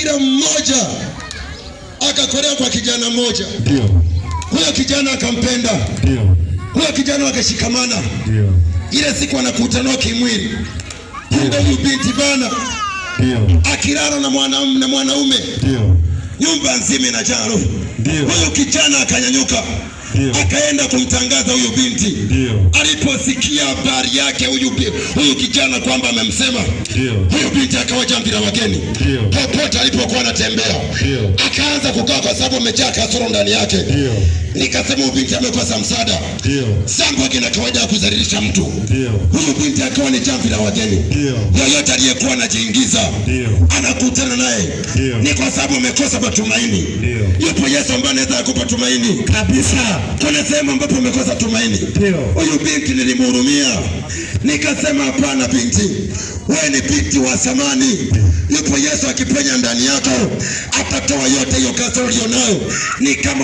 Bikira mmoja akakolewa kwa kijana mmoja. Ndio. Huyo kijana akampenda. Ndio. Huyo kijana wakashikamana. Ndio. Ile siku anakutana kimwili. Kumbe huyu binti bana Ndio. akilala na mwanaume na mwanaume, Ndio. nyumba nzima inajaa harufu. Ndio. Huyo kijana akanyanyuka Ndio. akaenda kumtangaza huyu binti. Ndio. Aliposikia habari yake huyu kijana kwamba amemsema, Ndio. huyu binti akawa jamvi la wageni Ndio. popote alipokuwa anatembea, Ndio. akaanza kukaa kwa sababu amejaa kasoro ndani yake. Ndio. Nikasema huyu binti amekosa msaada. Ndio. Sangwa kina kawaida ya kudhalilisha mtu. Ndio. Huyu binti akawa ni jamvi la wageni. Ndio. Yoyote aliyekuwa anajiingiza Ndio. anakutana naye, Ndio. ni kwa sababu amekosa matumaini. Ndio. Yupo Yesu ambaye anaweza kukupa tumaini Kabisa. Kuna sehemu ambapo umekosa tumaini. Ndio. Huyu binti nilimhurumia, nikasema hapana, binti, wewe ni binti wa thamani. Yupo Yesu akipenya ndani yako atatoa yote hiyo kasoro ulionayo. Ni kama